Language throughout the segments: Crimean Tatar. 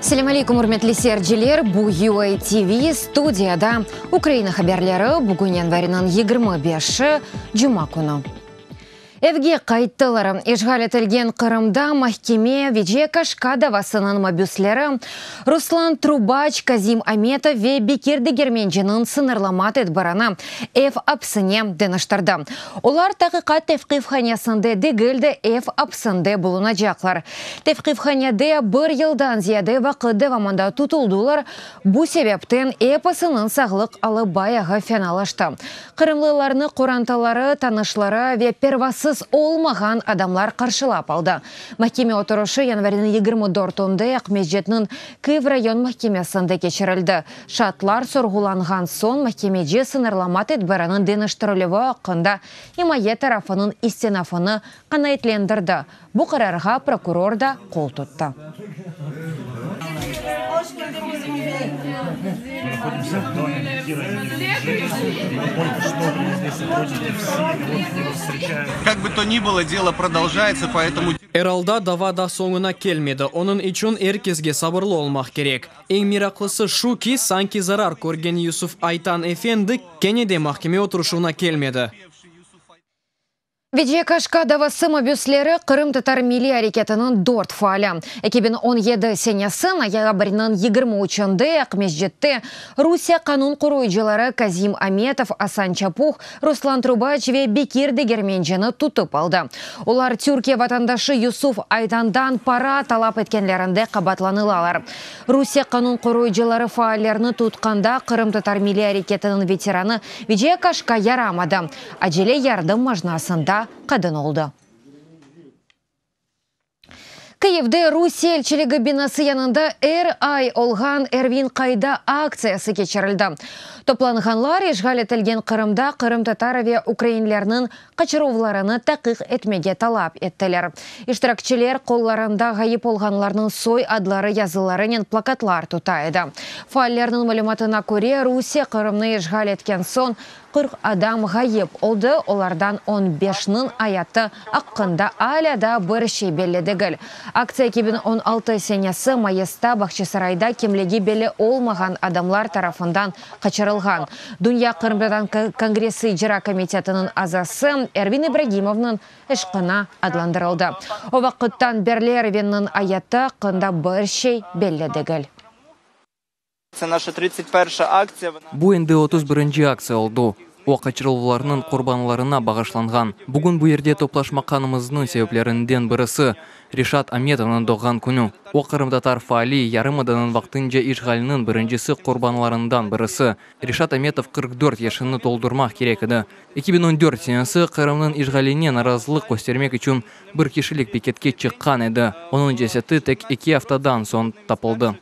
Selâm aleykum, ürmetli seyirciler! Bu UA TV studiyada Ukraina haberleri, bugün yanvariniñ 25-i, cuma künü. Evge qayttılar. İşğal etilgen Qırımda mahkeme Veciye Kaşka davasınıñ mabüsleri Ruslan Trubaç, Kazim Ametov ve Bekir Degermenciniñ sıñırlama tedbirini ev apsine deñiştirdi. Olar taqiqat tevqifhanesinde degil de, ev apsinde bulunacaqlar. Tevqifhanede bir yıldan ziyade vaqıt devamında tutuldılar, bu sebepten episiniñ sağlıq alı bayağı fenalaştı. Qırımlılarnı qorantaları, tanışları ve pervasız olmağan adamlar qarşılap aldı. Mahkeme oturışı yanvarniñ 24-ünde Aqmescitniñ Kıyiv rayon mahkemesinde keçirildi. Şaatlar sorğulanğan soñ mahkemeci sıñırlama tedbiriniñ deñiştirilüvi aqqında imaye tarafınıñ istinafını qanaatlendirdi. Bu qararğa prokuror da qol tuttı. Er alda dava daa soñuna kelmedi, onıñ içün er kesge sabırlı olmaq kerek. Eñ meraqlısı şu ki, sanki zarar körgen Yusuf Aytan efendi kene de mahkeme oturışuvına kelmedi. Veciye Kaşka davası mabüsleri qırımtatar milliy areketiniñ dört faali. 2017 senesi noyabrniñ 23-nde Aqmescitte Rusiye qanun qoruyıcıları Kazim Ametov, Asan Çapuh, Ruslan Trubaç ve Bekir Degermencini tutıp aldı. Olar Türkiye vatandaşı Yusuf Aytandan para talap etkenlerinde qabaatlanılalar. Rusiye qanun qoruyıcıları faallerni tutqanda qırımtatar milliy areketiniñ veteranı Veciye Kaşka yaramadı. Acele yardım maşnasında qadın oldı. Kıyivde Rusiye elçiligi binası yanında er ay olğan Ervin qayda aktsiyası keçirildi. Toplanğanlar işğal etilgen Qırımda qırımtatar ve ukrainlerniñ qaçıruvlarını taqiq etmege talap ettiler. İştirakçiler qollarında ğayıp olğanlarnıñ soy adları yazılarınen plakatlar tuta edi. Faallerniñ malümatına köre, Rusiye Qırımnı işğal etken soñ 40 adam ğayıp oldı, olardan 15-niñ ayatı aqqında alâ daa bir şey belli degil. Aktsiya 2016 senesi mayısta Bağçasarayda kimligi belli olmağan adamlar tarafından qaçırılğan Dünya qırımtatar kongressi icra komitetiniñ azası Ervin İbragimovnıñ eşqına adlandırıldı. O vaqıttan berli Ervinniñ ayatı aqqında bir şey belli degil. Bu endi 31-nci aktsiya oldı. O, qaçırıluvlarnıñ qurbanlarına bağışlanğan. Bugün bu yerde toplaşmaqanımıznıñ sebeplerinden birisi, Reşat Ametovnıñ doğğan künü. O, qırımtatar faali, yarımadanıñ vaqtınca işğaliniñ birincisi qurbanlarından birisi. Reşat Ametov 44 yaşını toldurmaq kerek edi. 2014 senesi Qırımnıñ işğaline narazılıq köstermek içün bir kişilik piketke çıqqan edi. Onıñ ceseti tek eki aftadan soñ tapıldı.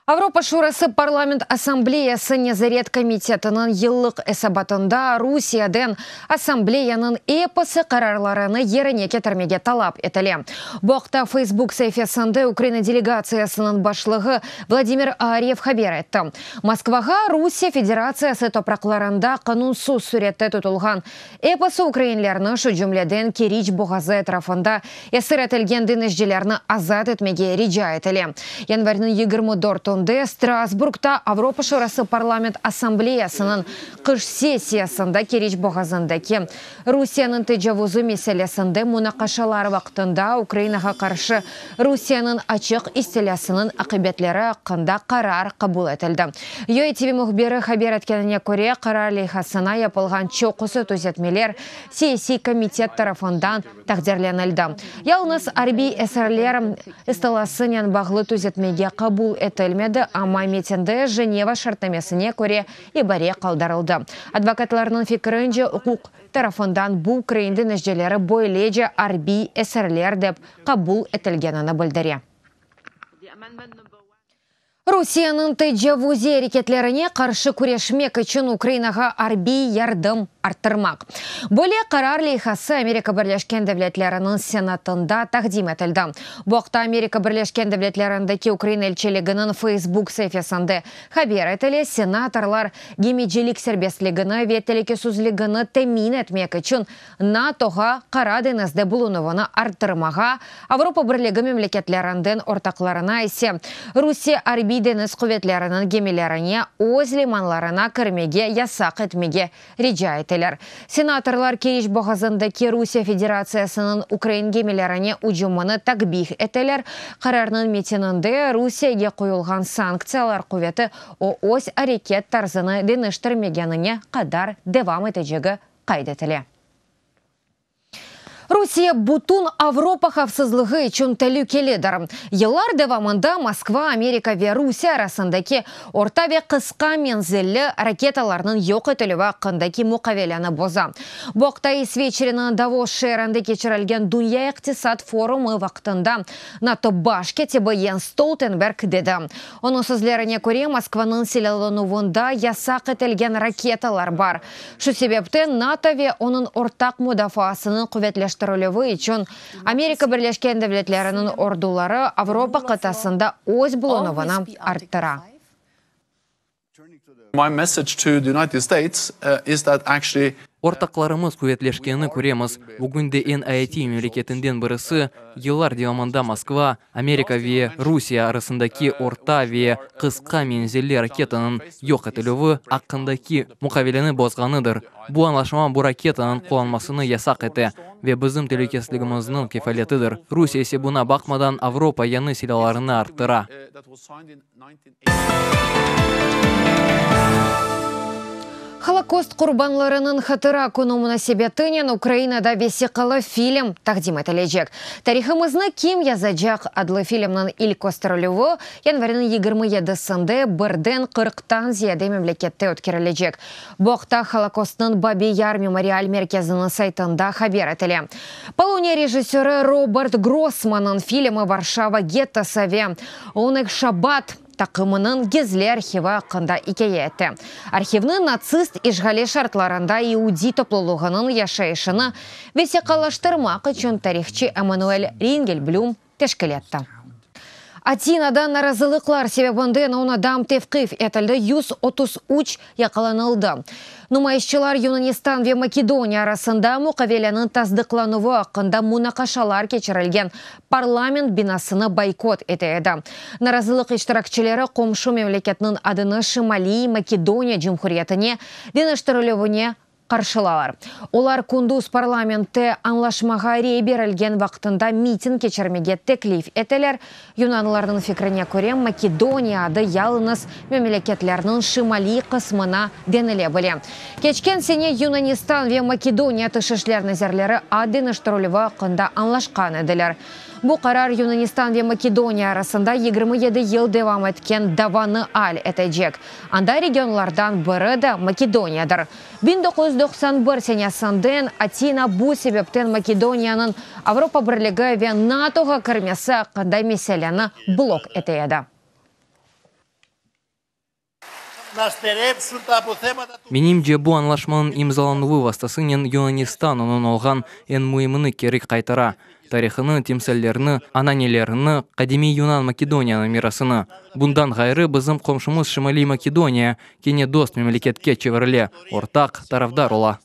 Avropa Şurası Parlament Assambleyası Nezaret komitetiniñ yıllıq esabatında Rusiyeden Assambleyanıñ episi qararlarını yerine ketirmege talap etile. Bu aqta Facebook saifesinde Ukraina delegatsiyasınıñ başlığı Vladimir Aryev haber etti. Moskvağa Rusiye Federatsiyası topraqlarında qanunsız sürette tutulğan Episi ukrainlerni, şu cümleden Keriç boğazı etrafında esir etilgen deñizcilerni azat etmege rica etile. Yanvarniñ 24-ünde Strasburgta Avropa Şurası Parlament Assambleyasınıñ qış sessiyasında Keriç boğazındaki Rusiyeniñ tecavuzı meselesinde munaqaşalar vaqtında Ukrainağa qarşı Rusiyeniñ açıq istilâsınıñ aqibetleri aqqında qarar qabul etildi. UATV mühbiri haber etkenine köre, qarar leyhasına yapılğan çoqusı tüzetmeler siyasiy komitet tarafından taqdirlenildi. Yalıñız arbiy esirler ıstılasınen bağlı tüzetmege qabul etilmedi, amma metinde Jeneva şartnamesine köre ibare qaldırıldı. Advokatlarnıñ fikirince, uquq tarafından bu ukrain deñizcileri böylece arbiy esirler dep qabul etilgenini bildire. Rusiyeniñ tecavuziy areketlerine qarşı küreşmek içün Ukrainağa arbiy yardım arttırmaq. Böyle qarar leyhası Amerika Birleşken Devletleriniñ Senatında taqdim etildi. Bu aqta Amerika Birleşken Devletlerindeki Ukraina elçiliginiñ Facebook saifesinde haber etile. Senatorlar gemicilik serbestligini ve telükesizligini temin etmek içün NATOğa Qara deñizde bulunuvını arttırmağa, Avropa Birligi memleketlerinden ortaqlarına ise Rusiye Arbiy-deñiz quvetleriniñ gemilerine öz limanlarına kirmege yasaq etmege rica eteler. Senatorlar Keriç boğazındaki Rusiye Federatsiyasınıñ ukrain gemilerine ücümini takbih eteler. Qararnıñ metininde Rusiyege qoyulğan sanktsiyalar quveti o öz areket tarzını deñiştirmegenine qadar devam etecegi qayd etile. Rusiye bütün Avropa havfsızlığı içün telükelidir. Yıllar devamında Moskva, Amerika ve Rusiye arasındaki orta ve qısqa menzilli raketalarnıñ yoq etilüvi aqqındaki muqaveleni boza. Bu aqta İsveçreniñ Davos şeerinde keçirilgen Dünya iqtisat forumı vaqtında NATO baş kâtibi Jens Stoltenberg dedi. Onıñ sözlerine köre, Moskvanıñ silâlanuvında yasaq etilgen raketalar bar. Şu sebepten NATO ve onıñ ortaq mudafaasınıñ quvetleştirilüvi içün Amerika Birleşken Devletleriniñ orduları Avropa qıtasında öz bulunuvını arttıra. My message to the United States is that actually. Ortaqlarımız quvetleşkenini köremiz. Bugün de eñ ayatiy memleketinden birisi, yıllar devamında Moskva, Amerika ve Rusiye arasındaki orta ve qısqa menzilli raketanıñ yoq etilüvi aqqındaki muqaveleni bozğanıdır. Bu añlaşma bu raketanıñ qullanmasını yasaq ete ve bizim telükesizligimizniñ kefaletidir. Rusiye ise buña baqmadan Avropa yañı silâlarını arttıra. Holokost qurbanlarınıñ hatıra künü munasebetinen Ukrainada vesiqalı film taqdim etilecek. Tarihımıznı kim yazacaq adlı filmniñ ilk kösterilüvi yanvarniñ 27-sinde birden qırqtan ziyade memlekette ötkerilecek. Bu aqta Holokostnıñ Babi Yar memorial merkeziniñ saytında haber etile. Poloniya rejissörı Robert Grossmannıñ filmi Varşava gettosı ve Oneg Şabat taqımınıñ gizli arhivi aqqında ikâye etti. Arhivni natsist işğali şartlarında iudiy toplulığınıñ yaşayışını vesiqalaştırmaq içün tarihçı Emmanuel Ringelblum teşkil etti. Atinada narazılıqlar sebebinden on adam tevqif etildi, 133 yaqalanıldı. Numayışçılar Yunanistan ve Makedoniya arasında muqaveleniñ tasdıqlanuvı aqqında munaqaşalar keçirilgen parlament binasını boykot ete edi. Narazılıq iştirakçileri qomşu memleketniñ adını Şimaliy Makedoniya Cumhuriyetine deñiştirilüvine qarşılalar. Olar kündüz parlamentte añlaşmağa rey berilgen vaqtında miting keçirmege teklif eteler. Yunanlılarnıñ fikrine köre, Makedoniya adı yalıñız memleketlerniñ şimaliy qısmına denile bile. Keçken sene Yunanistan ve Makedoniya tış işler nazirleri ad deñiştirilüvi aqqında añlaşqan ediler. Bu qarar Yunanistan ve Makedoniya arasında 27 yıl devam etken davanı al etecek. Anda regionlardan biri de Makedoniyadır. 1991 senesinden Atina bu sebepten Makedoniyanıñ Avropa Birligi ve NATOğa kirmesi aqqında meseleni blok ete edi. Menimce, bu añlaşmanıñ imzalanuvı vastasınen Yunanistan onıñ olğan eñ müimini keri qaytara, tarihını, timsallerini, ananelerini, qadimiy Yunan-Makedoniyanıñ mirasını. Bundan ğayrı, bizim qomşumız Şimaliy Makedoniya kene dost memleketke çevirile, ortaq tarafdar ola.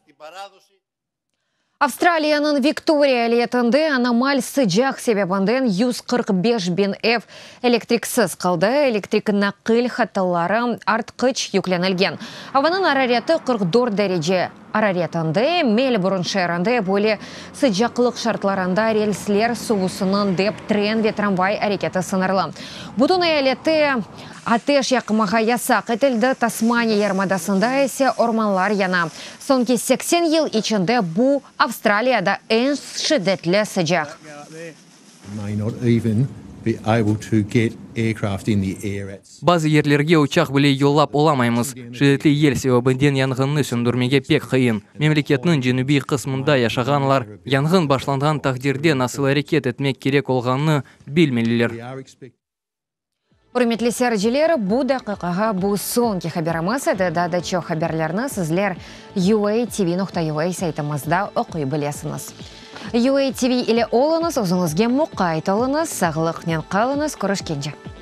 Avstraliyanıñ Viktoriya eyaletinde anomal sıcaq sebebinden 145 biñ ev elektriksiz qaldı, elektrik naqil hatları artqıç yüklenilgen. Avanıñ arareti 44 derece araretinde, Melburn şeerinde böyle sıcaqlıq şartlarında relsler suvusınıñ dep tren ve tramvay areketi sıñırlı. Bütün eyalette ateş yaqmağa yasaq etildi, Tasmaniya yarımadasında ise ormanlar yana. Soñki 80 yıl içinde bu Avstraliyada eñ şiddetli sıcaq. Bazı yerlerge uçaq bile yollap olamaymız. Şiddetli yel sebebinden yanğınnı söndürmege pek qıyın. Memleketniñ cenübiy qısmında yaşağanlar, yanğın başlanğan taqdirde nasıl areket etmek kerek olğanını bilmeliler. Ürmetli seyirciler, bu daqiqağa bu soñki haberimiz edi. Daa da çoq haberlerni sizler uatv.ua saytımızda oquy bilesiñiz. UATV ile oluñız, özüñizge muqayt oluñız, sağlıqnen qalıñız, körüşkence!